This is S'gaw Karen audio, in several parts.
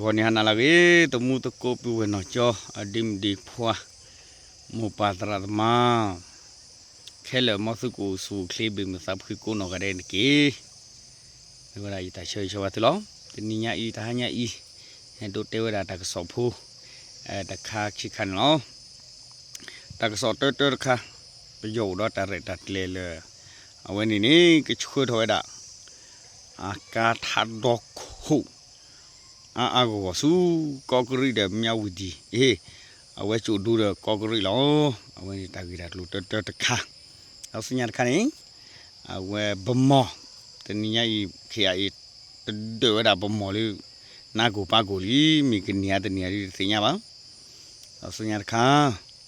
ဂီၤန့ၣ်ဟါနၤလၢအဂ့ၤ, သမူသကိးပုၢ်ဝဲၢ်နီၢ်ကၠီ, အဒ့မုၣ်ဒ့ခွါ, မိၢ်ပၢ်သရၣ်သမါ ခဲလၢာ် မ်သုကအိၣ်ဆူၣ်အိၣ်ချ့ ဘၣ်မုာ်သးဖှံကိးနီၢ်ဂၤဒဲးတက့ၢ်. မ့ၢ်ဝဲဒၣ်ယတၢ်ဆၢဂ့ၤဆၢဝါသုလီၤ. တနံၤညါအံၤ တဟါညါအံၤ ဟဲဒိးတဲဝဲဒၣ်တၢ်ကစီၣ်ဖိ တခါခံခါန့ၣ်လီၤ. တၢ်ကစီၣ်တၢတၢတခါ, ပယီၤအိၣ်ဒီးတၢ်ရဲၣ်တၢ်ကျဲၤလၢ အဝဲန့ၣ်န့ၣ် ကဆှၢထီၣ်ဝဲဒၣ် အကါထးဒီခိၣ် အါအါဂီၢ်ဂီၢ်ဆူ ကီးကရံၣ်ဒီးမၠၣ်ဝတံၣ်, အ့ အဝဲကၠိၣ်ဒိဒီးကီးကရံၣ်လီၤ. အဝဲန့ၣ်တၢ်ဂ့ၢ်တၢ်ကျိၤတၢတၢတခါ, ဒီးဆူညါတခါန့ၣ် အဝဲဗမီၢ်, တနံၤညါအံၤ ခ့အအ့ တဒၢးဝဲဒၣ်ဗမီၢ်လၢ နါကိၢ်ပၢ်ကိၢ်လံ, မ့ၢ်ကန့ၢ်ဧါတန့ၢ်ဧါဒ်တသ့ၣ်ညါဘၣ်. ဒီးဆူညါတခါ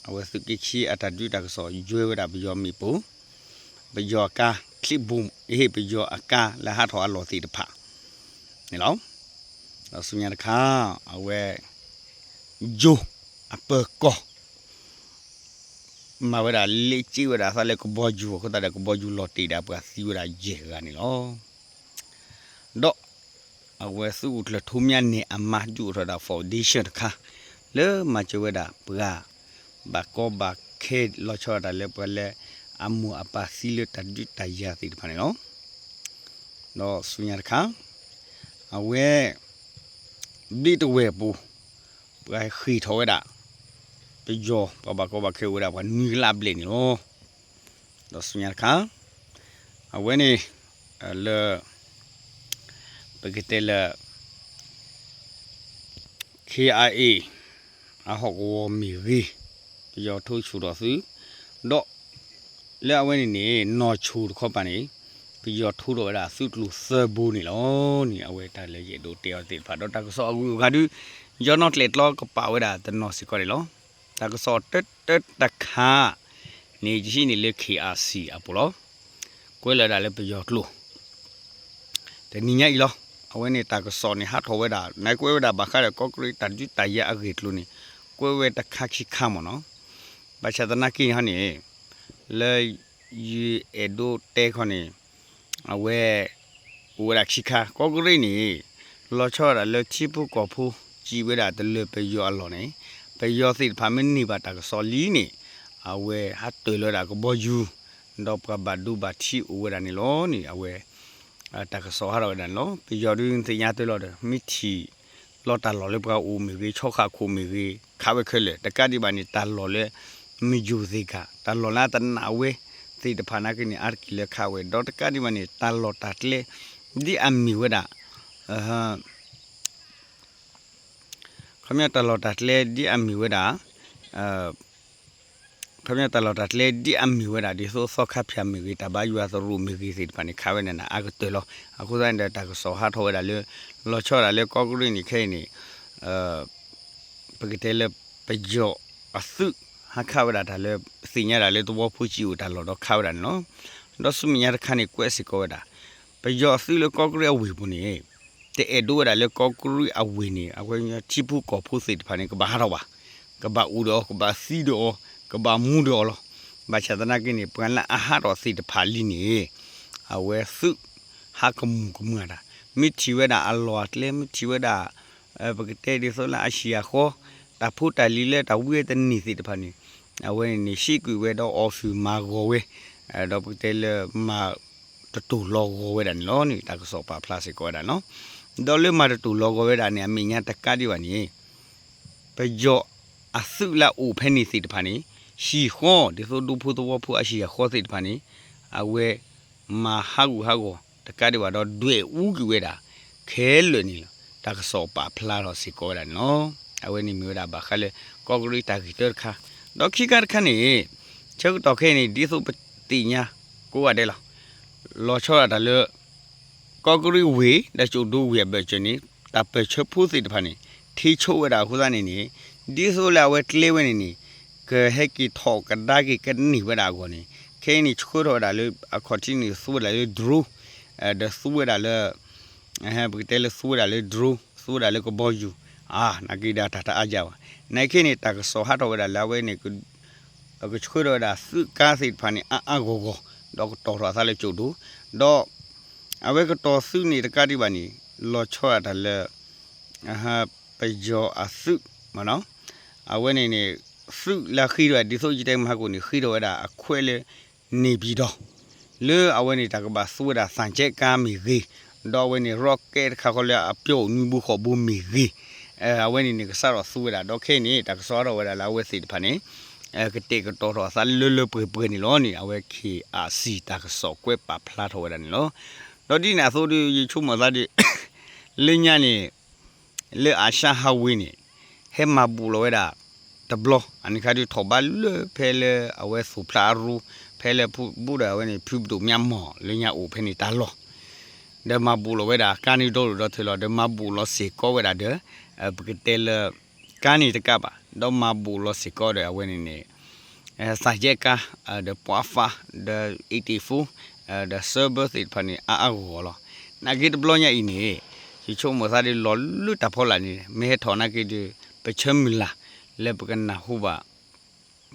အဝဲသုးက့ခံအတၢ်ဒုးတၢ်ကစီၣ်ယွဲဝဲဒၣ်ပယီၤမ့ၣ်ပိၢ်, ပယီၤအကါချံးဘူး, အ့ ပယီၤအကါလၢဟးထီၣ်အလီၢ်သ့ၣ်တဖၣ်န့ၣ်လီၤ. ဒီးဆူညါတခါ အဝဲ ယိၤအပၢၤကီၢ် မၤဝဲဒၣ်လ့က့ဝဲဒၣ်အသးလၢကဘီယူၤအဃိသတးဒီး ကဘီယူၤလီၤတ့ၢ်ဒၣ်ပှၤသံဝဲဒၣ်ယဲၢ်ဂၤန့ၣ်လီၤ. ဒီးအဝဲသုးခိၣ်ကျၢၢ်ထူမၠါန့ၣ် အမါဒုးအိၣ်ထီၣ်ဝဲဒၣ် foundation တခါ လၢမၤစၢၤဝဲဒၣ်ပှၤ ဘၣ်ကီဘၣ်ခဲ လီၤဆီဒၣ်တၢ်လၢပှၤလၢအမိၢ်အပၢ်သံလၢတၢ်ဒုးတၢ်ယၤသ့ၣ်တဖၣ်န့ၣ်လီၤ. ဒီးဆူညါတခါ အဝဲ ဘ့ၣ်တဝဲၢ်အပူၤ ပှၤဃ့ၢ်ထီၣ်ဝဲဒၣ် ပယီၤပှၤဘၣ်ကီဘၣ်ခဲအိၣ်ဝဲဒၣ်ပှၤနွံကလးဘျဲၣ်န့ၣ်လီၤ. ဒီးဆူညါတခါ အဝဲန့ၣ် လၢ ပကတဲလၢ ခ့အအ့ အဟီၣ်ကဝီၤမ့ၢ်ဂ့ၤ ပယီၤထိဆူၣ်ထီၣ်သု, ဒီး လၢအဝဲန့ၣ်န့ၣ် နီၢ်ဆိၣ်တခီပၤန့ၣ် ပယီၤထိထီၣ်ဝဲဒၣ်သုးကျိၤသၢဘိန့ၣ်လီၤန့ၣ် အဝဲတၢ်လၢယအဲၣ်ဒိးတဲအီၤသ့ၣ်တဖၣ် ဒီးတၢ်ကစီၣ်အဂုၤအဂၤဒုး ယနီၢ်ကျဲၣ်ကျီကပာ်ဝဲဒၣ်တနီၤစ့ၢ်ကီးန့ၣ်လီၤ. တၢ်ကစီၣ်တၢတၢတခါန့ၣ် ယဟံးန့ၢ်လၢ ခ့အၣ်စံၣ် အပူၤလီၤ. ကွဲးလီၤဒၣ်လၢပယီၤကျိာ် တနံၤညါအံၤလီၤ. အဝဲန့ၣ်တၢ်ကစီၣ်န့ၣ်ဟးထီၣ်ဝဲဒၣ် နကွဲးဝဲဒၣ်ဘၣ်ဃးဒီးကီးကရံၣ်တၢ်ဒုးတၢ်ယၤအဂ့ၢ်အကျိၤန့ၣ် ကွဲးဝဲတခါခံခါမ့ၢ်နီၤ. ဘၣ်ဆၣ်သနာ်က့န့ၣ် လၢ ယအဲၣ်ဒိးတဲခီန့ၣ် အဝဲ အိၣ်ဝဲဒၣ်ခံခါ ကီးကရံၣ်န့ၣ် လီၤဆီဒၣ်တၢ်လၢထံဖိကီၢ်ဖိ စံးဝဲဒၣ်တလၢာ်ပယီၤအလီၢ်န့ၣ် ပယီၤသ့ၣ်တဖၣ်မ့ၢ်န့ၢ်ဘၣ်တၢ်ကစီၣ်လံန့ၣ် အဝဲဟးတၢၢ်လီၤဝဲဒၣ်ကဘီယူၤ ဒီးပှၤဘၣ်ဒိဘၣ်ထံးအိၣ်ဝဲဒၣ်န့ၣ်လီၤန့ၣ် အဝဲ တၢ်ကစီၣ်ဟးထီၣ်ဝဲဒၣ်န့ၣ်လီၤ. ပယီၤဒုးသ့ၣ်ညါတၢ်လီၤဒီး မ့ၢ်ထံၣ်လီၤတၢ်လီၢ်လၢပှၤအိၣ်မ့ၢ်ဂ့ၤ ဆီခးခိၣ်မ့ၢ်ဂ့ၤ ခးဝဲခဲလၢာ် တကးဒံးဘၣ်န့ၣ် တၢ်လီၢ်လၢ မ့ၢ်ယိၤသ့ၣ်ဂၤ တၢ်လီၢ်လၢအတနာ်ဝဲသ့ၣ်တဖၣ်နာ်က့န့ၣ် အါတက့ၢ်လၢခးဝဲ ဒီးတကးဒံးဘၣ်န့ၣ် တၢ်လီၢ်တၢ်ကျဲ ဒ်အမ့ၢ်ဝဲဒၣ် ခီပညီတၢ်လီၢ်တၢ်ကျဲဒ်အမ့ၢ်ဝဲဒၣ် ခီပညီတၢ်လီၢ်တၢ်ကျဲဒ်အမ့ၢ်ဝဲဒၣ် ဒ်သိးသီခါဖၠၣ်မ့ၢ်ဂ့ၤ တၢ်ဘါယွၤသရိာ်မ့ၢ်ဂ့ၤသ့ၣ်တဖၣ်န့ၣ် ခးဝဲန့ၣ်န့ၣ် အါကတၢၢ်လီၤ. အဃိသတးန့ၣ်ဒီး တၢ်ကစီၣ်ဟးထီၣ်ဝဲဒၣ်လၢ လီၤဆီဒၣ်လၢကီးကရံၣ်န့ၣ် ခဲအံၤန့ၣ် ပကတဲလၢပယီၤအသုး ဟးခးဝဲဒၣ်တၢ်လၢ သ့ၣ်ညါဒၣ်လၢသဝီဖိစံာ်အိၣ်တၢ်လီၢ်ဒီးခးဝဲဒၣ်န့ၣ်လီၤ. ဒီးဆူမဲာ်ညါတခါန့ၣ် ကွဲးစ့ၢ်ကီးဝဲဒၣ် ပယီၤအသုးလၢကီးကရံၣ်အဝ့ၢ်ပူၤန့ၣ် တအဲၣ်ဒိးဝဲဒၣ်လၢကီးကရံၣ်အဝ့ၢ်န့ၣ် အဝဲထံဖိကီၢ်ဖိသ့ၣ်တဖၣ်န့ၣ် ကဘၣ်ဟးထီၣ်ဘၣ်, ကဘၣ်အိၣ်ဒီးအီၤ ကဘၣ်သံဒီးအီၤ ကဘၣ်မူဒီးအီၤလီၤ. ဘၣ်ဆၣ်သနာ်က့န့ၣ် ပှၤလၢအဟးထီၣ်သ့ၣ်တဖၣ်လံန့ၣ် အဝဲသုးဟးကမူၣ်ကမၣ်တၢ် မ့ၢ်ထံၣ်ဝဲဒၣ်အလီၢ်အကျဲ မ့ၢ်ထံၣ်ဝဲဒၣ် ပကတဲဒ်သိးလၢအဟံၣ်အဃီ တၢ်ဖိတၢ်လံၤလၢတၢ်ဝံအတန့ၢ်သ့ၣ်တဖၣ်န့ၣ် အဝဲန့ၣ်န့ၣ် ဟံးကွံာ်ဝဲဒီးအီၣ်ဆူၣ်မၤဂီၤဝဲ ဒီးပကတဲလၢမၤတတိၢ်လီၤဂီၤဝဲဒၣ်န့ၣ်လီၤန့ၣ် တၢ်ကစီၣ်ပာ်ဖျါစ့ၢ်ကီးဝဲဒၣ်န့ၣ်လီၤ. ဒီးလၢမၤတတိၢ်လီၤဂီၤဝဲဒၣ်န့ၣ် အမဲာ်ညါတကးဒံးဘၣ်န့ၣ် ပယီၤအသုးလၢအအိၣ်ဖဲန့ၣ်သ့ၣ်တဖၣ်န့ၣ် ဟံၣ်ဃီ ဒ်သိးဒူဖိသဝီဖိအဟံၣ်အဃီသ့ၣ်တဖၣ်န့ၣ် အဝဲမၤဟးဂူာ်ဟးဂီၤ တကးဒံးဘၣ်ဒီးဒွဲၣ်အူကွံာ်ဝဲဒၣ် ခဲလၢာ်န့ၣ်လီၤ. တၢ်ကစီၣ်ပာ်ဖျါထီၣ်စ့ၢ်ကီးဝဲဒၣ်န့ၣ်လီၤ. အဝဲန့ၣ်မ့ၢ်ဝဲဒၣ်ဘၣ်ဃးလၢ ကီးကရံၣ်တၢ်ဂ့ၢ်တၢတခါ, ဒီးခံခါတခါန့ၣ် ဆၢကတီၢ်ခဲအံၤန့ၣ် ဒ်သိးပသ့ၣ်ညါကိးဂၤဒဲးလီၤ. လီၤဆီဒၣ်တၢ်လၢ ကီးကရံၣ်ဝ့ၢ် ဒီးကၠိၣ်ဒိဝ့ၢ်အဘၢၣ်စၢၤန့ၣ် တၢ်ပၢၢ်ဆၢဖိသ့ၣ်တဖၣ်န့ၣ် ထံဆိဝဲဒၣ်အဃိသတးန့ၣ်န့ၣ် ဒ်သိးလၢအဝဲကျဲဝဲန့ၣ်န့ၣ် ကဟဲက့ၤထီၣ်ကဒါက့ၤကန့ၢ်ဝဲဒၣ်အဂီၢ်န့ၣ် ခဲအံၤန့ၣ် ဆှၢထီၣ်ဝဲဒၣ်လၢ အခီၣ်ထံးန့ၣ် သူဝဲဒၣ်လၢ drone ဒီးသူဝဲဒၣ်လၢ ပကတဲလၢသူဝဲဒၣ်လၢ drone သူဝဲဒၣ်လၢကဘီယူၤ အါ နာ်က့ဒီးတၢ်တအါယၤဘၣ်. နာ်က့န့ၣ် တၢ်ကစီၣ်ဟးထီၣ်ဝဲဒၣ်လၢအဝဲန့ၣ် ကဆှၢထီၣ်ဝဲဒၣ်သုးကါသ့ၣ်တဖၣ်န့ၣ် အါအါဂီၢ်ဂီၢ် ဒီးကတီၤထီၣ်အသးလၢကၠိၣ်ဒိ ဒီး အဝဲကတီၤသုးန့ၣ်တကးဒံးဘၣ်န့ၣ် လီၤဆီဒၣ်တၢ်လၢ ပယီၤအသုးမ့ၢ်နီၤ, အဝဲန့ၣ်န့ၣ် သုးလၢဃ့ထီၣ်ဝဲဒၣ် ဒ်သိးယတဲမဟါကိၣ်န့ၣ် ဃ့ထီၣ်ဝဲဒၣ်အခွဲးလၢ န့ၣ်ပၠံၣ်တီၣ် လၢအဝဲန့ၣ်တၢ်ကဘၣ်သူဝဲဒၣ်သၣ်ကဲးကါမ့ၢ်ဂ့ၤ, ဒီးအဝဲန့ၣ် rocket တခါဃီလၢအပျီနွံဘိဃိးဘိမ့ၢ်ဂ့ၤ, အဝဲန့ၣ်န့ၣ် ကစးထီၣ်သူဝဲဒၣ် ဒီးခဲအံၤန့ၣ် တၢ်ကစီၣ်ဟးထီၣ်ဝဲဒၣ်လၢအဝဲသ့ၣ်တဖၣ်န့ၣ် ကတဲာ်ကတီၤထီၣ်အသးလၢလၢပှဲၤပှဲၤန့ၣ်လီၤန့ၣ် အဝဲ K R C တၢ်ကစီၣ်ကွဲးပာ်ဖျါထီၣ်ဝဲဒၣ်န့ၣ်လီၤ. ဒီးဒ်န့ၣ်အသိးဒီး ယဆိကမိၣ်သးဒီး လၢညါန့ၣ် လၢအၤၡါဟးဝ့ၤန့ၣ် ဟဲမၤဘူးလီၤဝဲဒၣ်တဘျီ, အန့ၣ်ခါဒုးထီၣ်ဘးလၢဖဲလၢအဝဲသိၣ်ဖျါအရူ ဖဲလၢဖုဘူးဒီးအဝဲန့ၣ် ဖုပဒိၣ်မၠါမီၢ် လၢညါအိၣ်ဖဲန့ၣ်တၢ်လီၢ် ဒီးမၤဘူးလီၤဝဲဒၣ်ကါန့ၣ်ဒီဒိၣ်ဒီထၢလီၤ ဒီးမၤဘူးလီၤစ့ၢ်ကီးဝဲဒၣ်ဒီး ပကတဲလၢ ကါန့ၣ်တကးဘၣ် ဒီးမၤဘူးလီၤစ့ၢ်ကီးဒီးအဝဲန့ၣ်န့ၣ် သၣ်ကဲးကါ ဒီးပှၤဖး ဒီး eighty-four ဒီး Sabre သ့ၣ်တဖၣ်န့ၣ် အါအါဂီၢ်ဂီၢ်လီၤ. နာ်က့တဘျီညါအံၤန့ၣ် ယဆိကမိၣ်သးဒီးလီၤလၢတၢ်ဖီလာ်န့ၣ် မ့ၢ်ဟဲထီၣ်နာ်က့ဒီး ပဆၢမုၢ်လၢ် လၢပကနၢ်ဟူဘၣ်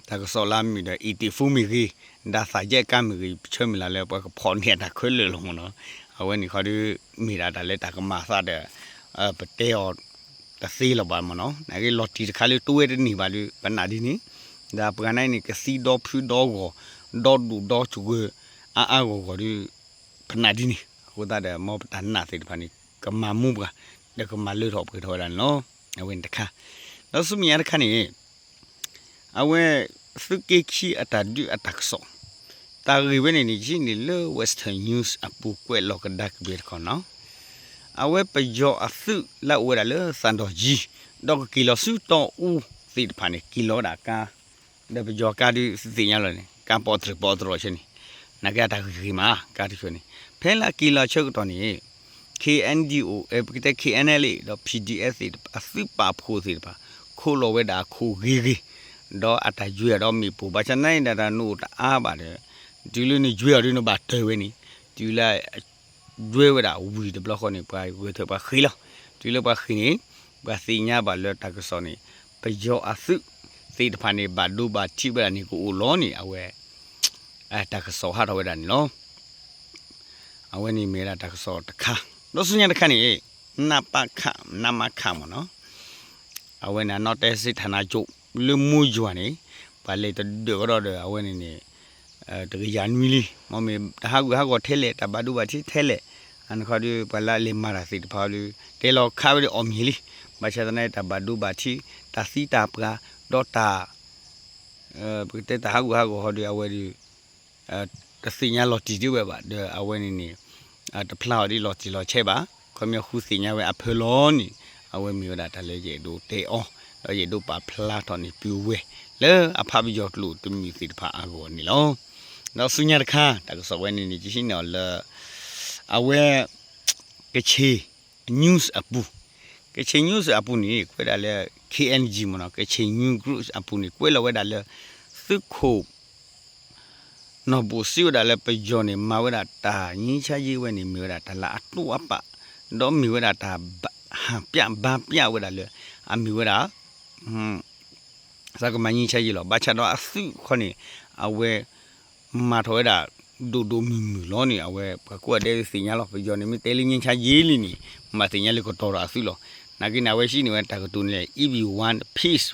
တၢ်ကစီၣ်လၢအမ့ၢ်ဒီး eighty-four မ့ၢ်ဂ့ၤ, ဒီးသၣ်ကဲးကါမ့ၢ်ဂ့ၤ ပဆၢမုၢ်လၢ်လၢပှၤကဖီၣ်န့ၢ်အတၢ်ခဲလၢာ်လီၤမ့ၢ်နီၤ. အဝဲန့ၣ်ခီဒီး မ့ၢ်ဒၣ်တၢ်လၢတၢ်ကမၤသးဒီး ပတဲအီၤတသ့လၢၤဘၣ်မ့ၢ်နီၤ. နာ်က့လီၤတံၢ်တခါလၢတဝဲတန့ၢ်ဘၣ်ဒီး ပနာ်ဒ်န့ၣ်, ဒီးပှၤနာ်အံၤန့ၣ် ကသံဒီဖုဒီဂီၢ် ဒီဒူၣ်ဒီစှၢၤ အါအါဂီၢ်ဂီၢ်ဒီး ပနာ်ဒ်န့ၣ်, အဃိသတးဒီး မ်ပတၢ်နာ်သ့ၣ်တဖၣ်န့ၣ် ကမၤမူပှၤ ဒီးကမၤလၢထီၣ်ပှဲၤထီၣ်ဝဲဒၣ်န့ၣ်လီၤ. အဝဲန့ၣ်တခါ, ဒီးဆူမဲာ်ညါတခါန့ၣ် အဝဲ သုးက့ခံအတၢ်ဒုးအတၢ်ကစီၣ်, တၢ်ဂ့ၢ်ဝဲန့ၣ်န့ၣ် ယဟံးန့ၢ်လၢ Western News အပူၤကွဲးလီၤကဒါက့ၤဝဲတခီနီၤ. အဝဲပယီၤအသုးလၢအအိၣ်ဝဲဒၣ်လၢသၣ်ဒီၣ်ကၠံ, ဒီးကက့ၤလီၤဆူတီအူသ့ၣ်တဖၣ်န့ၣ် က့ၤလီၤဝဲဒၣ်ကါ, ဒီးပယီၤကါဒုးသ့ၣ်ညါလီၤန့ၣ် ကါပီတြၢၤပီတြီၤဆဲန့ၣ်, နာ်က့အတၢ်ဂ့ၢ်ဂ့ၤမး ကါတဖၣ်န့ၣ်, ဖဲလၢအက့ၤလီၤဆၢကတီၢ်န့ၣ် K N D O အဲ ပကတဲ K N L A ဒီး P D F သ့ၣ်တဖၣ် အသုးပာ်ဖှိၣ်သ့ၣ်တဖၣ် ခိးလီၤဝဲဒၣ်အခိၣ်ဂ့ၤဂ့ၤ, ဒီးအတၢ်ယွဲအီၤဒီးမ့ၣ်ပိၢ် ဘၣ်ဆၣ်သနာ်က့ဒၣ်တၢ်နအိၣ်တအါဘၣ်ဒီး တုၤလၢနယွဲအီၤဒုးနဘၣ်တၢၢ်ဝဲန့ၣ်, တုၤလၢ ယွဲဝဲဒၣ်ဝံၤတဘျီဃီန့ၣ် ပှၤဂဲၤထၢၣ်ပှၤဃ့ၢ်လီၤ. တုၤလၢပှၤဃ့ၢ်န့ၣ် ပှၤသ့ၣ်ညါဘၣ်လၢတၢ်ကစီၣ်န့ၣ် ပယီၤအသုးသ့ၣ်တဖၣ်န့ၣ် ဘၣ်ဒိဘၣ်ထံးဝဲဒၣ်န့ၣ်ကအိၣ်လီၤန့ၣ် အဝဲ တၢ်ကစီၣ်ဟးထီၣ်ဝဲဒၣ်န့ၣ်လီၤ. အဝဲန့ၣ်မ့ၢ်ဝဲဒၣ်တၢ်ကစီၣ်တခါ, ဒီးဆူညါတခါန့ၣ် နပခ နမခမ့ၢ်နီၤ, အဝဲန့ၣ်အနီၣ်တဲစ့ ဌာနချုပ် လၢမိၢ်ယွၤန့ၣ် ပှၤလဲၤတဒၢးကဒီးဒီး အဝဲန့ၣ်န့ၣ် တကယၤနွံလံ, မ့မ့ၢ်တၢ်ဟးဂူာ်ဟးဂီၤထဲလဲၣ် တၢ်ဘၣ်ဒိဘၣ်ထံးထဲလဲၣ်, အန့ၣ်ခီဒီး ပှၤလၢအလဲၤမၤတၢ်သ့ၣ်တဖၣ်ဒီး တဲလီၤခးဝဲဒီးအီၣ်မ့ၢ်လံ, ဘၣ်ဆၣ်သနာ်က့တၢ်ဘၣ်ဒိဘၣ်ထံး တၢ်သံတၢ်ပှၢ် ဒီးတၢ် ပကတဲတၢ်ဟးဂူာ်ဟးဂီၤဟီဒီး အဝဲဒီး တသ့ၣ်ညါလီၤတံၢ်ဒ်ဝဲဘၣ်ဒီး အဝဲန့ၣ်န့ၣ် တဖျါအီၤဒ်လီၤတံၢ်လီၤဆဲးဘၣ်, ခီပညီဃုသ့ၣ်ညါဝဲအဖၢလီၤန့ၣ် အဝဲမ့ၢ်ဝဲဒၣ်တၢ်လၢယအဲၣ်ဒိးတဲအီၤ ဒီးယအဲၣ်ဒိးပာ်ဖျါထီၣ်န့ၢ်သုဝဲ လၢအဖးပယီၤကျိာ်တမုာ်သ့ၣ်တဖၣ်အဂီၢ်န့ၣ်လီၤ. ဒီးဆူညါတခါ တၢ်ကစီၣ်ဝဲန့ၣ်န့ၣ် ယဟံးန့ၢ်အီၤလၢ အဝဲ ကချ့ၣ် news အပူၤ, ကချ့ၣ် news အပူၤန့ၣ် ကွဲးဒၣ်လၢ K N G မ့ၢ်နီၤ, ကချ့ၣ် news group အပူၤန့ၣ် ကွဲးလီၤဝဲဒၣ်လၢ သုးခိၣ် နီၢ်ဘိၣ်စံးဝဲဒၣ်လၢပယီၤန့ၣ် မၤဝဲဒၣ်တၢ်ငြိမ်းချမ်းရေးဝဲန့ၣ် မ့ၢ်ဝဲဒၣ်တၢ်လၢအတိအပာ်, ဒီးမ့ၢ်ဝဲဒၣ်တၢ် ဟန်ပြဘါပြဝဲဒၣ်လၢ အမ့ၢ်ဝဲဒၣ် သးကမၤငြိမ်းချမ်းရေးလီၤ. ဘၣ်ဆၣ်ဒီးအသုးခီန့ၣ် အဝဲ မၤထီၣ်ဝဲဒၣ် ဒိၣ်ဒိၣ်မုၢ်မုၢ်လီၤန့ၣ် အဝဲပှၤကိးဂၤဒဲးသ့ၣ်ညါလီၤ. ပယီၤန့ၣ် မ့ၢ်တဲလၢ ငြိမ်းချမ်းရေး လံန့ၣ် မၤသ့ၣ်ညါလၢကတီၤဒီးအသုးလီၤ. နာ်က့န့ၣ် အဝဲဟံးန့ၢ်ဝဲတၢ်ကတိၤန့ၣ် if you want peace,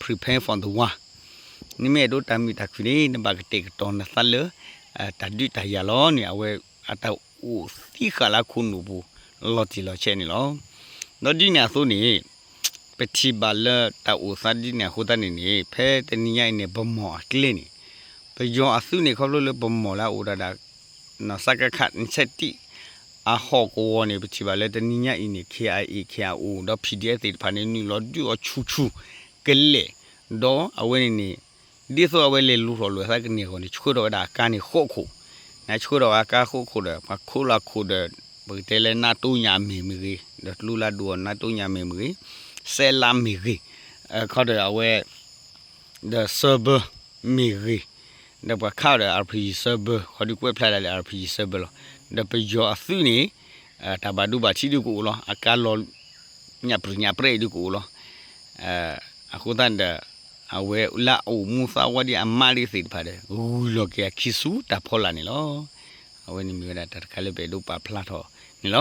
prepare for the war. နမ့ၢ်အဲၣ်ဒိးတၢ်မုာ်တၢ်ခုၣ်န့ၣ် နဘၣ်ကတဲာ်ကတီၤနသးလၢ တၢ်ဒုးတၢ်ယၤလီၤန့ၣ် အဝဲအတၢ်အိၣ်သံဃာ်လၢအခိၣ်နူာ်ပူၤ လီၤတံၢ်လီၤဆဲးန့ၣ်လီၤ. ဒီးဒ်န့ၣ်အသိးန့ၣ် ပထံၣ်ဘၣ်လၢတၢ်အိၣ်သးဒ်န့ၣ်အဃိသတးန့ၣ်န့ၣ် ဖဲတနံၤညါအံၤန့ၣ် ဗန်းမော်အကျဲန့ၣ် ပယီၤအသုးန့ၣ် ခီဖျိလၢဗန်းမော်လၢအအိၣ်ဒၣ်ဒၣ် စကခ နှစ်ဆယ့်တစ် အဟီၣ်ကဝီၤန့ၣ် ပထံၣ်ဘၣ်လၢတနံၤညါအံၤန့ၣ် K I A, K I O ဒီး P D F သ့ၣ်တဖၣ်န့ၣ် နုာ်လီၤဒုးအီၤဆူၣ်ဆူၣ်ကလဲာ်, ဒီးအဝဲန့ၣ်န့ၣ် ဒ်သိးအဝဲလဲၤလူၤထီၣ်လိာ်သးကန့ၢ်အဂီၢ်န့ၣ် ဆှၢထီၣ်ဝဲဒၣ်အကါန့ၣ်ဃိးခိၣ်, နဆှၢထီၣ်ဝဲအကါဃိးခိၣ်ဒီး ပှၤခိးလီၤခိၣ်ဒီး ပကတဲလၢနးတိညၣ်အမ့ၢ်မ့ၢ်ဂ့ၤ, ဒီးကျိလၢဒိၣ်အီၤ နးတိညၣ်မ့ၢ်မ့ၢ်ဂ့ၤ, စဲးလးမ့ၢ်ဂ့ၤ, ခီဒီးအဝဲ ဒီး Sabre မ့ၢ်ဂ့ၤ, ဒီးပှၤခးအီၤဒီး RPG Sabre ခီဒုးကွဲးဖျါဒၣ်လၢ RPG Sabre လီၤ. ဒီးပယီၤအသုးန့ၣ် တၢ်ဘၣ်ဒိဘၣ်ထံးဒုးကအိၣ်လီၤ, အကါလီၤ ညၣ်ပြံၢ်ညၣ်ပြဲးဒုးကအိၣ်လီၤ. အဃိသတးဒီး အဝဲလၢအအိၣ်မူသးဝါဒ်အမါဒ်သ့ၣ်တဖၣ်ဒီး ဂုာ်လီၤက့ၤအခံဆူတၢ်ဖီလာ်န့ၣ်လီၤ. အဝဲန့ၣ်မ့ၢ်ဝဲဒၣ်တၢ်တခါလၢပအဲၣ်ဒိးပာ်ဖျါထီၣ်န့ၣ်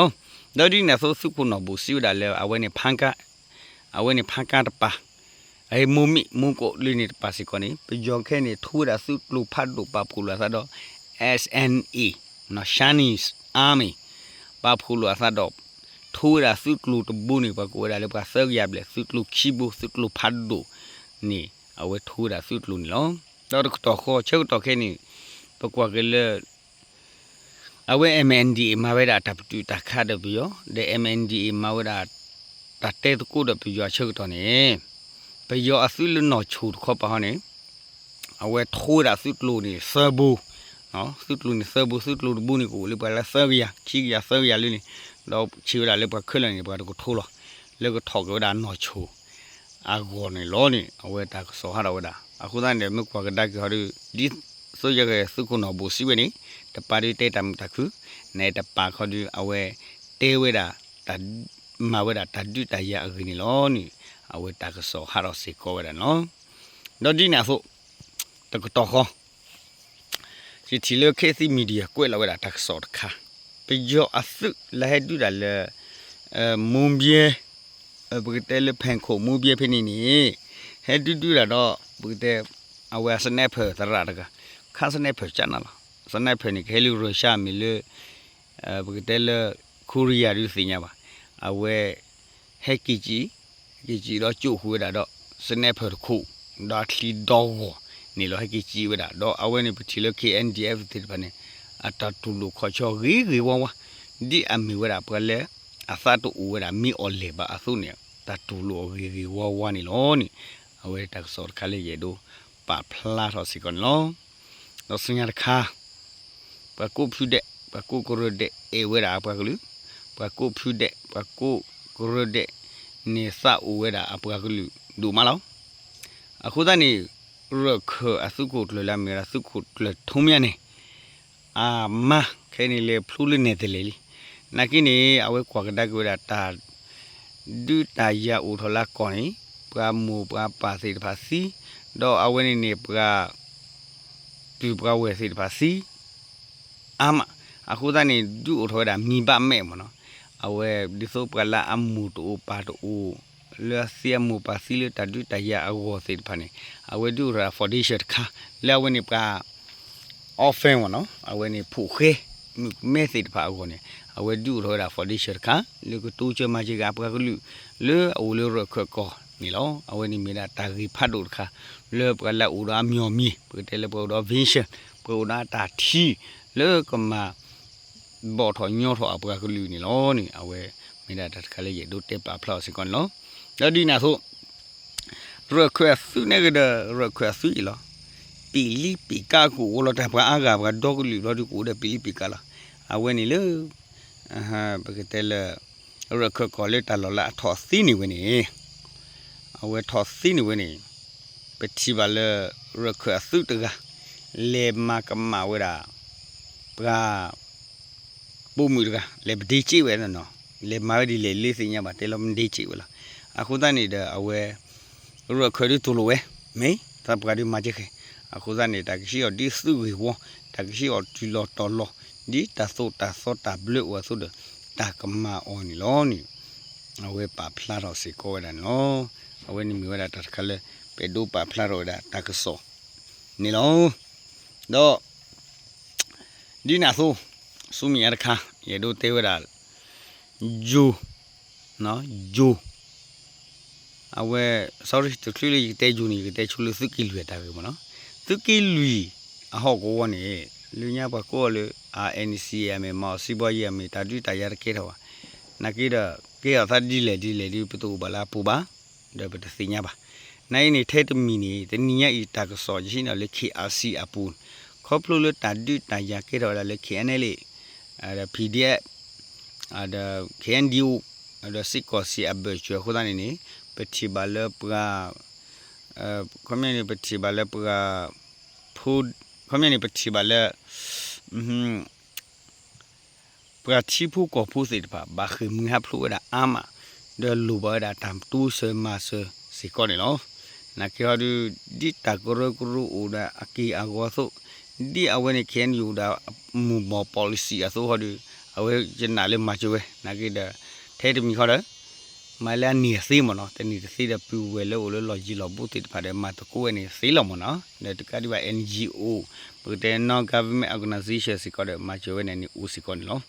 လီၤ. ဒီးဒ်န့ၣ်အသိးသုးခိၣ်နီၢ်ဘိၣ်စံးဝဲဒၣ်လၢအဝဲန့ၣ် ဖါကါ အဝဲန့ၣ်ဖးကါတပၤ, အဟ့ၣ်မိၢ်မ့ၣ်မိၢ်ကိးလၢန့ၣ်တပၤစ့ၢ်ကီးန့ၣ် ပယီၤခဲအံၤန့ၣ် ထိဝဲဒၣ်သုးကျိၤဖးဒိၣ်ပာ်ဖှိၣ်လိာ်အသးဒီး S N A, Chinese Army ပာ်ဖှိၣ်လိာ်အသးဒီး ထိဝဲဒၣ်သုးကျိၤတဘိန့ၣ် ပှၤကိးဝဲဒၣ်လၢပှၤသၢကယၤဘျဲၣ် သုးကျိၤခံဘိ သုးကျိၤဖးဒိၣ်န့ၣ် အဝဲထိဝဲဒၣ်သုးကျိၤန့ၣ်လီၤ. ဒီးတကတီၢ်ဃီ ဆၢကတီၢ်ခဲအံၤန့ၣ် ပကွၢ်က့ၤလၢ အဝဲ M N D A မၤဝဲဒၣ်တၢ်ပတုာ်တၢ်ခးဒီးပယီၤ ဒီး M N D A မၤဝဲဒၣ် တၢ်တဲသကိးဒီးပယီၤအဆၢကတီၢ်န့ၣ် ပယီၤအသုးလၢနီၢ်ဆိၣ်တခီပၤဟီန့ၣ် အဝဲထိဝဲဒၣ်သုးကျိၤန့ၣ်သၢဘိ, သုးကျိၤန့ၣ်သၢဘိ သုးကျိၤတဘိန့ၣ် ကအိၣ်လၢပှၤလၢသၢကယၤ ခံကယၤသၢကယၤလၢန့ၣ်, ဒီးဆံးဝဲဒၣ်လၢပှၤခဲလၢာ်န့ၣ် ပှၤတကထိလီၤ, လၢကထီၣ်က့ၤဝဲဒၣ်နီၢ်ဆိၣ် အဂီၢ်န့ၣ်လီၤန့ၣ် အဝဲတၢ်ကစီၣ်ဟးထီၣ်ဝဲဒၣ်. အဃိသတးန့ၣ်ဒီး မ့ၢ်ကွၢ်ကဒါက့ၤဟီဒီး ဒ်သိးယကသုးခိၣ်နီၢ်ဘိၣ်စံးဝဲန့ၣ် တပၤဒုးတဲတၢ်မုာ်တၢ်ခုၣ်, န့ၣ်တပၤခီဒုး အဝဲတဲဝဲဒၣ် မၤဝဲဒၣ်တၢ်ဒုးတၢ်ယၤအဂ့ၢ်န့ၣ်လီၤန့ၣ် အဝဲတၢ်ကစီၣ်ဟးထီၣ်စ့ၢ်ကီးဝဲဒၣ်န့ၣ်လီၤ. ဒီးဒ်န့ၣ်အသိး တကတီၢ်ဃီ ယထံၣ်လၢ ခေတ်သစ် Media ကွဲးလီၤဝဲဒၣ်တၢ်ကစီၣ်တခါ, ပယီၤအသုးလၢဟဲဒုးတၢ်လၢ မူဘဲ ပကတဲလၢဖဲခိၣ်မူဘဲဖဲန့ၣ်န့ၣ် ဟဲဒုးဒုးတၢ်ဒီး ပကတဲ အဝဲ sniper သရၣ်တဂၤ, ခါ sniper ကနၣ်လီၤ, sniper န့ၣ် ကဟဲလၢ Russia မ့ၢ်လၢ ပကတဲလၢ Korea ဒုးသ့ၣ်ညါဘၣ်, အဝဲ ဟဲက့ၤကံၣ် ဟဲက့ၤကံၣ်ဒီးကၠိၣ်ဃုာ်ဝဲဒၣ်ဒီး sniper တခိၣ် ဒီးအချံဒီဂီၢ်န့ၣ်လီၤ ဟဲက့ၤကံၣ်ဝဲဒၣ်, ဒီးအဝဲန့ၣ်ပထံၣ်လၢ K N D F သ့ၣ်တဖၣ်န့ၣ် အတၢ်တူၢ်လိာ်ခီၣ်ဆၢဂ့ၤဂ့ၤဝါဝါ, ဒ်အမ့ၢ်ဝဲဒၣ်ပှၤလၢ အသးတအိၣ်ဝဲဒၣ်မ့ၢ်အီၤလဲၣ်ဘၣ်အသိးန့ၣ် တၢ်တူၢ်လိာ်အီၤဂ့ၤဂ့ၤဝါဝါန့ၣ်လီၤန့ၣ်, အဝဲတၢ်ကစီၣ်တခါလၢယအဲၣ်ဒိးပာ်ဖျါထီၣ်စ့ၢ်ကီးန့ၣ်လီၤ. ဒီးဆူညါတခါ ပှၤကိးဖုဒဲး ပှၤကိးကရၢဒဲး အဲၣ်ဝဲဒၣ်အပှၤကလုာ်, ပှၤကိးဖုဒဲး ပှၤကိးကရၢဒဲးန့ၣ် သးအိၣ်ဝဲဒၣ်အပှၤကလုာ်ဒိၣ်မးလီၤ. အဃိသတးန့ၣ် ရၢၢ်ခၢၣ်အသုးခိၣ်ကျၢၢ်လၢအမ့ၢ်ဝဲဒၣ်သုးခိၣ်ကျၢၢ်ထူမၠါန့ၣ် အမါခဲအံၤန့ၣ် လဲၤဖျိလၢနဲၣ်သလဲၤလံ. နာ်က့န့ၣ် အဝဲကွၢ်ကဒါက့ၤဝဲဒၣ်တၢ် ဒုးတၢ်ယၤအိၣ်ထီၣ်လၢအကီၢ်န့ၣ် ပှၤမိၢ်ပှၤပၢ်သ့ၣ်တဖၣ်သံ, ဒီးအဝဲန့ၣ်န့ၣ် ပှၤ ပုၢ်ပှၤဝဲၢ်သ့ၣ်တဖၣ်သံ အါမး, အဃိသတးန့ၣ် ဒုးအိၣ်ထီၣ်ဝဲဒၣ်မံၤဘၣ်မဲာ်မ့ၢ်နီၤ, အဝဲဒ်သိးပှၤလၢအမိၢ်တအိၣ်ပၢ်တအိၣ် လၢအသံအမိၢ်ပၢ်သံလၢတၢ်ဒုးတၢ်ယၤအဂီၢ်သ့ၣ်တဖၣ်န့ၣ် အဝဲဒုးအိၣ်ထီၣ်ဝဲဒၣ် foundation တခါ လၢအဝဲန့ၣ်ပှၤ orphan မ့ၢ်နီၤ, အဝဲန့ၣ်ဖိၣ်ဃဲ မုၣ်ကမဲသ့ၣ်တဖၣ်အဂီၢ်န့ၣ် အဝဲဒုးအိၣ်ထီၣ်ဝဲဒၣ် foundation တခါ လၢကတိစၢၤမၤစၢၤက့ၤအပှၤကလုာ် လၢအအိၣ်လၢရၢၢ်ခၢၣ်ကီၢ်န့ၣ်လီၤ. အဝဲန့ၣ်မ့ၢ်ဒၣ်တၢ်ဂ့ၢ်ဖးဒိၣ်တခါ လၢပှၤလၢအအိၣ်ဒီးအမျီၢ်မံၤ ပကတဲလၢပှၤအိၣ်ဒီး vision ပှၤအိၣ်ဒီးအတၢ်ထံၣ် လၢကမၤ ဘီၣ်ထီၣ်ညီထီၣ်အပှၤကလုာ်န့ၣ်လီၤန့ၣ် အဝဲမ့ၢ်ဒၣ်တၢ်တခါလၢယအဲၣ်ဒိးတဲပာ်ဖျါအီၤစ့ၢ်ကီးန့ၣ်လီၤ. ဒီးဒ်န့ၣ်အသိး ရၢၢ်ခၢၣ်အသုးန့ၣ်ကဒီး ရၢၢ်ခၢၣ်အသုးအံၤလီၤ. ပ့ၣ်လံပ့ၣ်ကါကအိၣ်လီၤ တၢ်ပှၤအါဂၤပှၤဒီကလုာ်လီၤဒုးကအိၣ်ဒီးပ့ၣ်လံပ့ၣ်ကါလီၤ. အဝဲန့ၣ်လၢ ပကတဲလၢ ရၢၢ်ခၢၣ်ကီၢ်လၢတၢ်လီၢ်လၢအထီၣ်သ့န့ၢ်ဝဲန့ၣ် အဝဲထီၣ်သ့န့ၢ်ဝဲန့ၣ် ပထံၣ်ဘၣ်လၢ ရၢၢ်ခၢၣ်အသုးတဂၤ လဲၤမၤကမၣ်ဝဲဒၣ် ပှၤ ပိာ်မုၣ်တဂၤ လဲၤပဒ့စ့းဝဲနီၤ, လဲၤမၤဝဲဒ်လဲၣ်လၢသ့ၣ်ညါဘၣ် တဲလီၤမဒ့စ့းဝဲလီၤ. အဃိသတးန့ၣ်ဒီး အဝဲ ရၢၢ်ခၢၣ်ဒုးတူၢ်လိာ်ဝဲ မ့ၢ်သးပှၢ်ဒုးမၤစၢၤဃဲၤ, အဃိသတးန့ၣ် တၢ်ကဟံးအီၤဒ်သုးဂ့ၢ်ဝီ, တၢ်ကဟံးအီၤတုၤလီၤတီၤလီၤ, ဒ်တၢ်သိၣ်တၢ်သီတၢ်ဘျၢအိၣ်အသိးဒီး တၢ်ကမၤအီၤန့ၣ်လီၤန့ၣ် အဝဲပာ်ဖျါထီၣ်စ့ၢ်ကီးဝဲဒၣ်န့ၣ်လီၤ. အဝဲန့ၣ်မ့ၢ်ဝဲဒၣ်တၢ်တခါလၢ ပအဲၣ်ဒိးပာ်ဖျါထီၣ်ဝဲဒၣ်တၢ်ကစီၣ်န့ၣ်လီၤ. ဒီး ဒ်န့ၣ်အသိး ဆူမဲာ်ညါတခါ ယအဲၣ်ဒိးတဲဝဲဒၣ် ယိၤ ယိၤ အဝဲ sorry တချုးလၢယကတဲယိၤန့ၣ် ယကတဲဆိလၢသုးက့လွံၢ်အတၢ်ဂ့ၢ်မ့ၢ်နီၤ. သုးက့လွံၢ်အဟီၣ်ကဝီၤန့ၣ် လၢညါပှၤကိးအီၤလၢ R N C အမ့ၢ် မၤအီၤစံးဘီယံၤအမ့ၢ် တၢ်ဒုးတၢ်ယၤတကဲထီၣ်ဘၣ်. နာ်က့ဒီး ကဲထီၣ်သးဒ်လဲၣ်ဒ်လဲၣ်ဒ် ပတအိၣ်ဘၣ်လၢအပူၤဘၣ် ဒီးပတသ့ၣ်ညါဘၣ်. နာ်အံၤန့ၣ် ထဲတမံၤန့ၣ် တနံၤညါအံၤတၢ်ကစီၣ်ယဟံးန့ၢ်လၢ K R C အပူၤန့ၣ် ခီဖျိလၢတၢ်ဒုးတၢ်ယၤကဲထီၣ်ဝဲဒၣ်လၢ K N L A ဒီး P D F ဒီး K N D O ဒီးစ့ၢ်ကီးစ့ၢ်အဘၢၣ်စၢၤအဃိသတးန့ၣ်န့ၣ် ပထံၣ်ဘၣ်လၢပှၤ ခီပညီန့ၣ် ပထံၣ်ဘၣ်လၢပှၤ ဖိ ခီပညီန့ၣ် ပထံၣ်ဘၣ်လၢ ပှၤထံဖိကီၢ်ဖိသ့ၣ်တဖၣ် ဘၣ်ဃ့ၢ်မှံဟးဖျိးဝဲဒၣ်အါမး ဒီးလိၣ်ဘၣ်ဝဲဒၣ်တၢ်တိစၢၤမၤစၢၤစ့ၢ်ကီးန့ၣ်လီၤ. နာ်က့ဟီဒုး ဒ်တၢ်ကရၢကရိအိၣ်ဒီးအက့ၢ်အဂီၤအသိး ဒ်အဝဲန့ၣ် K N U ဒီးမူၢ်ဘီၣ် policy အသိးဟီဒုး အဝဲယနာ်လၢမၤစၢၤဝဲ နာ်က့ဒီး ထဲတမံၤဃီဒီး မၤလၢအန့ၢ်အသ့မ့ၢ်နီၤ, တန့ၢ်တသ့ဒီး ပုၢ်ဝဲၢ်လၢအိၣ်လၢလီၢ်ယံၤလီၢ်ဘူးသ့ၣ်တဖၣ်ဒီး မၤသကိးဝဲန့ၣ်သ့လီၤမ့ၢ်နီၤ. ဒီးတကးဒံးဘၣ် N G O ပကတဲ non-government organization စ့ၢ်ကီးဒီး မၤစၢၤဝဲန့ၣ်န့ၣ် အိၣ်စ့ၢ်ကီးန့ၣ်လီၤ.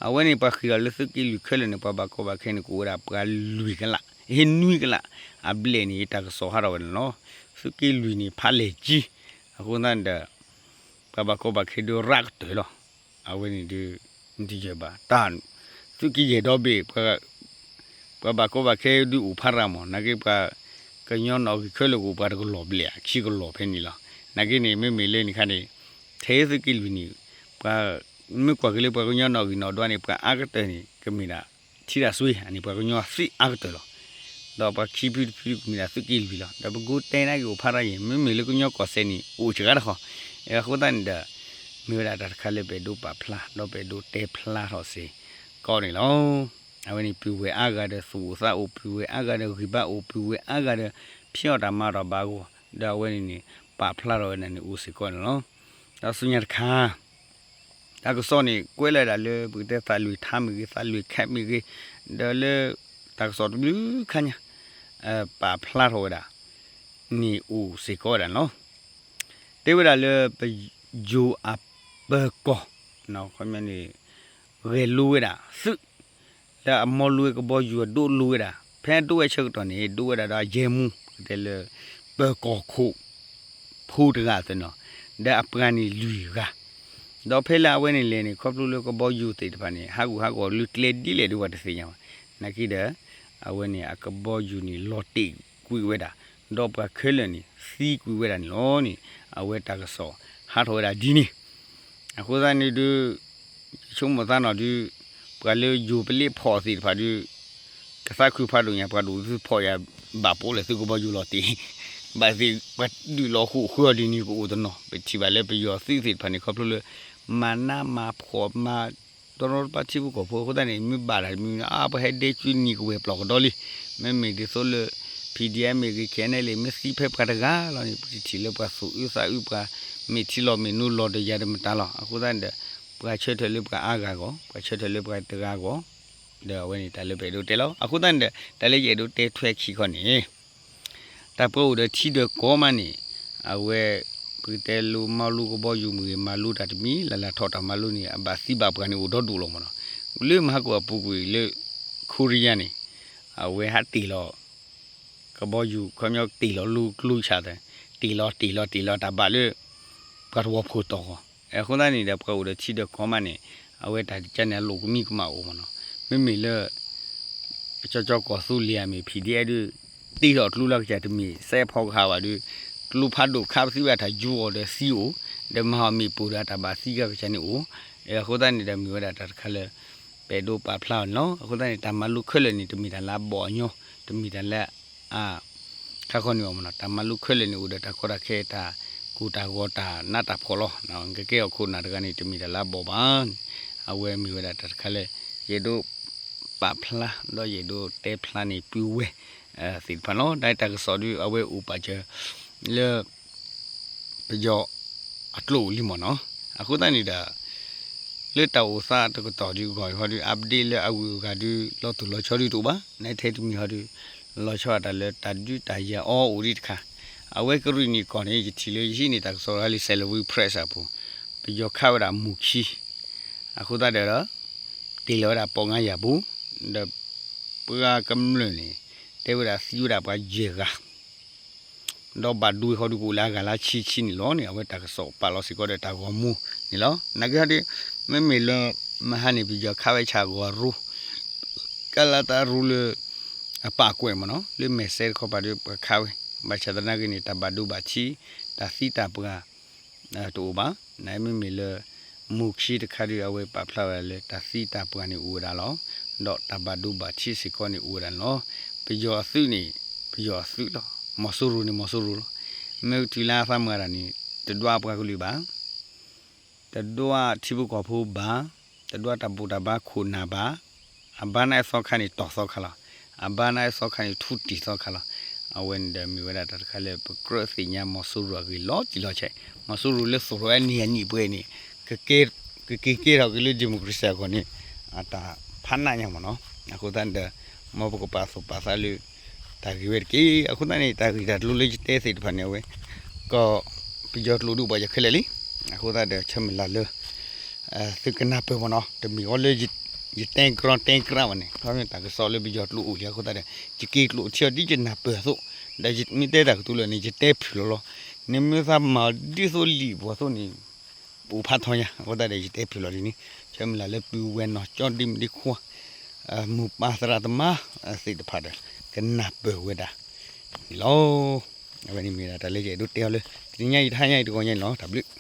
အဝဲန့ၣ် ပှၤဃ့ၢ်ဒီးလၢသုးက့လွံၢ်ခဲလၢာ်န့ၣ် ပှၤဘၣ်ကီဘၣ်ခဲန့ၣ် ကအိၣ်ဝဲဒၣ်ပှၤလွံၢ်ကလး, ဟ့ၣ်နွံကလး, အဘျဲၣ်န့ၣ် တၢ်ကစီၣ်ဟးထီၣ်ဝဲန့ၣ်လီၤ. သုးက့လွံၢ်န့ၣ် ဖးလဲၢ်ကံ, အဃိသတးန့ၣ်ဒီး ပှၤဘၣ်ကီဘၣ်ခဲဒုးရးကတၢၢ်လီၤ. အဝဲန့ၣ်ဒုး နတယၢၢ်ဘၣ် တၢ် သုးက့ယဲၢ်ဒီဘ့ၣ် ပှၤဘၣ်ကီဘၣ်ခဲဒုးအိၣ်ဖးရၤမး, နာ်က့ပှၤကညီနီၣ်ဂံၢ်ခဲလၢာ်ကအိၣ်ပှၤတကလီၢ်ဘျဲၣ် ခံကလီၢ်ဖဲန့ၣ်လီၤ. နာ်က့န့ၣ် မ့မ့ၢ်လၢန့ၣ်ခါန့ၣ် ထဲသုးက့လွံၢ်န့ၣ် ပှၤ မ့ၢ်ကွၢ်က့ၤလၢပှၤကညီနီၣ်ဂံၢ်နီၣ်ဒွးန့ၣ် ပှၤအါကတၢၢ်န့ၣ် ကမ့ၢ်ဒၣ် ထံတၢ်စွ့ အန့ၣ် ပှၤကညီသ့အါကတၢၢ်လီၤ. ဒီးပှၤခံဖုတဖုကမ့ၢ်ဒၣ်သုးက့လွံၢ်လီၤ. ဒီးပကိးတဲနာ်က့အိၣ်ဖးရၤယဲၢ် မ့မ့ၢ်လၢကညီကီၢ်စဲၣ်န့ၣ် အိၣ်စှၤတခီ, အဃိသတးန့ၣ်ဒီး မ့ၢ်ဝဲဒၣ်တၢ်တခါလၢပအဲၣ်ဒိးပာ်ဖျါ ဒီးပအဲၣ်ဒိးတဲဖျါထီၣ်စ့ၢ်ကီးန့ၣ်လီၤ. အဝဲန့ၣ်ပုၢ်ဝဲၢ်အါဂၤဒီးသူၣ်အိၣ်သးအိၣ် ပုၢ်ဝဲၢ်အါဂၤဒီးဂံၢ်ဘါအိၣ် ပုၢ်ဝဲၢ်အါဂၤဒီး ဖံးအီၣ်တၢ်မၤတၢ်ဘၣ်အဂီၢ် ဒီးအဝဲန့ၣ်န့ၣ် ပာ်ဖျါထီၣ်ဝဲဒၣ်န့ၣ်အိၣ်စ့ၢ်ကီးန့ၣ်လီၤ. ဒီးဆူညါတခါ တၢ်ကစီၣ်န့ၣ် ကွဲးလီၤဝဲဒၣ်လၢ ပကတဲသးလွံၢ်ထါမ့ၢ်ဂ့ၤ သးလွံၢ်ခဲမ့ၢ်ဂ့ၤ, ဒီးလၢ တၢ်ကစီၣ်တဘျုးခါညါ ပာ်ဖျါထီၣ်ဝဲဒၣ် န့ၣ်အိၣ်စ့ၢ်ကီးဝဲဒၣ်န့ၣ်လီၤ. တဲဝဲဒၣ်လၢပယိၤအပၢၤကီၢ် ခီပညီန့ၣ် ဂဲၤလိဝဲဒၣ်သုး လၢအမီလိဝဲကဘီယူၤအဒိးလိဝဲဒၣ် ဖဲအဒိးဝဲဆၢကတီၢ်န့ၣ် ဒိးဝဲဒၣ်ဒီးအယဲၢ်မူ ပကတဲလၢ ပၢၤကီၢ်ခိၣ် ဖိတဂၤအသိးန့ၣ်လီၤ. ဒီးအပှၤန့ၣ်လွံၢ်ဂၤ ဒီးဖဲလၢအဝဲန့ၣ်လဲၤန့ၣ် ခီဖျိလၢကဘီယူၤသ့ၣ်တဖၣ်န့ၣ် ဟးဂူာ်ဟးဂီၤလၢကျဲဒ်လဲၣ်ဒီးပှၤတသ့ၣ်ညါဘၣ်. နာ်က့ဒီး အဝဲန့ၣ်အကဘီယူၤန့ၣ်လီၤတ့ၢ်ကွံာ်ဝဲဒၣ် ဒီးပှၤခဲလၢာ်န့ၣ် သံကွံာ်ဝဲဒၣ်န့ၣ်လီၤန့ၣ် အဝဲတၢ်ကစီၣ်ဟးထီၣ်ဝဲဒၣ်ဒ်န့ၣ် အဃိသတးန့ၣ်ဒုး ယဆိကမိၣ်သးနီၣ်ဒုး ပှၤလၢယိၤပလ့ဖီၣ်သ့ၣ်တဖၣ်ဒုး ကသးခုဖးဒိၣ်ညါ ပှၤဒိၣ်သုဖီၣ်ယၤ ဘၣ်ပိာ်လၢသုကဘီယူၤလီၤတ့ၢ် ဘၣ်သ့ၣ်ပှၤဒုးလီၤဃိာ်ဃုအီၤဒ်န့ၣ်ကအိၣ်တနီၤ ပထံၣ်ဘၣ်လၢပယီၤသုးသ့ၣ်တဖၣ်န့ၣ် ခီဖျိလၢ မၤနးမၤဖှီၣ်မၤ ဒီရီတပါထံဖိကီၢ်ဖိအဃိသတးန့ၣ် မ့ၢ်ဘၣ်တၢ်တမံၤမံၤ အါ ပှၤဟဲဒဲကၠူနံၤကဝဲၢ်ပျီၢ်ကဒီလံ. မ့မ့ၢ်ဒ်သိးလၢ P D F မ့ၢ်ဂ့ၤ K N L A မ့ၢ်သံဖဲပှၤတဂၤလီၤန့ၣ် ပကထံၣ်လၢပှၤသူၣ်အုးသးအုး ပှၤမ့ၢ်ထံလီၤမ့ၢ်နိလီၤဒီးယၤဒီးမတၤလီၤ. အဃိသတးန့ၣ်ဒီး ပှၤဆၢထၢၣ်လၢပှၤအါဂၤဂီၢ် ပှၤဆၢထၢၣ်လၢပှၤတဂၤဂီၢ် ဒီးအဝဲန့ၣ်တၢ်လၢပအဲၣ်ဒိးတဲလီၤ. အဃိသတးန့ၣ်ဒီး တၢ်လၢယအဲၣ်ဒိးတဲထွဲခံခီန့ၣ် တၢ်ပှၤအိၣ်ဒီးထံဒီးကီၢ်မးန့ၣ် အဝဲ ပကတဲလၢမၤလိကဘီယူၤမ့ၢ်ဂ့ၤ မၤလိတၢ်တမံၤ လၢ်လၢ်ထီၣ်တၢ်မၤလိန့ၣ် အဘၣ်သံဘၣ်ပှၢ်န့ၣ်အိၣ်ဒီဒူၣ်လီၤမးနီၤ. လၢမဟါကီၢ်အပူၤကွံာ်လၢ ခိရံယါန့ၣ် အဝဲဟးတ့ၢ်လီၤ ကဘီယူၤ ခီပညီတ့ၢ်လီၤလူၤကျိဆၣ်သဲး တ့ၢ်လီၤတ့ၢ်လီၤတ့ၢ်လီၤတၢ်ဘၣ်လၢ ပှၤတဝီဖိတီၢ်ဂီၢ်. အဃိသတးန့ၣ်ဒီး ပှၤအိၣ်ဒီးထံဒီးကီၢ်မးန့ၣ် အဝဲတၢ်ကန့ၣ်အလိၣ်ကမံကမၣ်အိၣ်မးနီၤ. မ့မ့ၢ်လၢ ကၠီကၠီကီၢ်သူလ့ၤအမ့ၢ် P D F ဒုး တ့ထီၣ်ကျိလၢကစၢ်တမ့ၢ် စဲးဖီကဟၣ်ဘၣ်ဒုး ကျိဖးဒိၣ်ခးပသံဝဲတၢ်ယူအီၤဒီးသံအိၣ် ဒီးမၤဟီၣ်မ့ၣ်ပိၢ်ဒီးတၢ်ဘၣ်သံကကစၢ်န့ၣ်အိၣ်. အဃိသတးန့ၣ်ဒီးမ့ၢ်ဝဲဒၣ်တၢ်တခါလၢ ပအဲၣ်ဒိးပာ်ဖျါအီၤန့ၣ်လီၤ. အဃိသတးန့ၣ် တၢ်မၤလိခဲလၢာ်န့ၣ် တမ့ၢ်တၢ်လၢအဘီၣ်အညီ တမ့ၢ်တၢ်လၢအ ခါခီန့ၣ်အီၤမးနီၤ. တၢ်မၤလိခဲလၢာ်န့ၣ် အိၣ်ဒီးတၢ်ကီတၢ်ခဲ တၢ်ကိၢ်တၢ်ဂီၤ တၢ်နးတၢ်ဖှီၣ်လီၤ. ကကဲထီၣ်ခိၣ်နၢ်တဂၤန့ၣ် တမ့ၢ်တၢ်လၢအဘီၣ်ဘၣ်န့ၣ် အဝဲမ့ၢ်ဝဲဒၣ်တၢ်တခါလၢ ယအဲၣ်ဒိးပာ်ဖျါ ဒီးယအဲၣ်ဒိးတဲဖျါန့ၣ် ပုၢ်ဝဲၢ်သ့ၣ်တဖၣ်လီၤ. တၢ်တၢ်ကစီၣ်ဒုး အဝဲအိၣ်ပာ်စၢၤလၢ ပယီၤအကျိာ်လံမးနီၤ. အဃိသတးန့ၣ်ဒီး လၢတၢ်အိၣ်သးတကတီၢ်ဒုး ဂီၢ်အံၤဟီဒုး update လၢအဂုၤအဂၤဒုး လီၤတူာ်လီၤဆီဒုးတအိၣ်ဘၣ်. နထဲတမံၤဟီဒုး လီၤဆီအတၢ်လၢတၢ်ဒုးတၢ်ယၤအီၤအိၣ်ဒံးတခါ. အဝဲကရံၣ်နံၣ်ကီၢ်န့ၣ် ယထံၣ်လၢယဟံးန့ၢ်တၢ်ကစီၣ်တခါလၢ Salween Press အပူၤ ပယီၤခးဝဲဒၣ်မူၤခံ အဃိသတးဒီး တ့ၢ်လီၤဝဲဒၣ်ပိာ်ငါယၤပူၤ ဒီးပှၤကမျၢၢ်န့ၣ် တဲဝဲဒၣ်သံဝဲဒၣ်ပှၤယဲၢ်ဂၤ ဒီးဘၣ်ဒိဝဲဃီဒုးကအိၣ်လၢအဂၤလၢဆံဆံန့ၣ်လီၤန့ၣ် အဝဲတၢ်ကစီၣ်ပာ်လီၤစ့ၢ်ကီးဒီးတၢ်ဂီၤမူန့ၣ်လီၤ. နာ်က့ဟီဒုး မ့မ့ၢ်လၢ မဟါန့ၣ် ပယီၤခးဝဲဆၣ်ဂီၤရူ ကလါတၢ်ရူလၢ အပာ်ကွဲးမးနီၤ လၢမဲာ်စဲတခီပၤဒုးပှၤခးဝဲ ဘၣ်ဆၣ်သနာ်က့န့ၣ် တၢ်ဘၣ်ဒိဘၣ်ထံး တၢ်သံတၢ်ပှၢ် တအိၣ်ဘၣ်. နမ့မ့ၢ်လၢ မူၤခံတခါဒုး အဝဲပာ်ဖျါဝဲဒၣ်လၢတၢ်သံတၢ်ပှၢ်န့ၣ်အိၣ်ဝဲဒၣ်လီၤ. ဒီးတၢ်ဘၣ်ဒိဘၣ်ထံးစ့ၢ်ကီးန့ၣ်အိၣ်ဝဲဒၣ်န့ၣ်လီၤ. ပယီၤအသုးန့ၣ် ပယီၤအသုးလီၤ. မီၤစိရိၤန့ၣ်မီၤစိရိၤလီၤ. မ့ၢ်ကတုၤလၢအသးမုၢ်ဂၤတၢ်န့ၣ် တဒွးပှၤကလုာ်ဘၣ် တဒွးထံဖိကီၢ်ဖိဘၣ်, တဒွးတၢ်ဘူၣ်တၢ်ဘါခိၣ်နၢ်ဘၣ်, အဘါန့ၣ်အသီခါန့ၣ်တီၢ်သီခါလီၤ. အဘါန့ၣ်အသီခါန့ၣ်ထူတံၢ်သီခါလီၤ. အဝဲန့ၣ်ဒီးမ့ၢ်ဝဲဒၣ်တၢ်တခါလၢပကြၢးသ့ၣ်ညါမီၤစိရိၤအဂ့ၢ်လီၤတံၢ်လီၤဆဲး, မီၤစိရိၤလၢသိၣ်ထီၣ်ဝဲအနံၣ်အနံၣ်ပှဲၤန့ၣ် ကက့ၤက့ၤထီၣ်က့ၤလၢ democracy အဂီၢ်န့ၣ် အတၢ်ဖးနးညါမ့ၢ်နီၤ. အဃိသတးန့ၣ်ဒီး မ်ပကပာ်သူၣ်ပာ်သးလၢ တၢ်ဂ့ၢ်ဝဲတက့ၢ်. အဃိသတးန့ၣ် တၢ်ဂ့ၢ်တၢ်ကျိၤလၢယတဲသ့ၣ်တဖၣ်န့ၣ် အဝဲ ကီၢ်ပယီၤကျိာ်ဒုးဘၣ်ယၤခဲလၢာ်လံ. အဃိသတးဒီး ဆၢမုၢ်လၢ်လၢ သုကနၢ်ပၢၢ်မ့ၢ်နီၤ, တမ့ၢ်အီၤလၢ ယတဲကြၢတဲကြၢဘၣ်န့ၣ်, ခီဖျိတၢ်ကစီၣ်လၢပယီၤကျိာ်အိၣ်လံအဃိသတးဒီး ယက့ၤကျိာ်ထံအီၤဒ်ယနၢ်ပၢၢ်အသိး, ဒီးမ့ၢ်တဲတၢ်ကတိၤလၢာ်န့ၣ် ယတဲဖုၣ်လီၤလီၤ. နမ့ၢ်သးမၤအီၤဒ်သိးလံာ်ပှၤသိးန့ၣ် ပအိၣ်ဖးထီညါ, အဃိသတးဒီး ယတဲဖုၣ်လီၤလံန့ၣ်, ဆၢမုၢ်လၢ်လၢပုၢ်ဝဲၢ်နီၢ်ကၠီဒ့မုၣ်ဒ့ခွါ မိၢ်ပၢ်သရၣ်သမါသ့ၣ်တဖၣ်ဒီး ကနၢ်ပၢၢ်ဝဲဒၣ်န့ၣ်လီၤ. အဝဲန့ၣ်မ့ၢ်ဒၣ်တၢ်လၢယအဲၣ်ဒိးတဲအီၤလၢ တနံၤညါအံၤတဟါညါအံၤတဂီၤညါန့ၣ်လီၤ. တၢ်ဘျုး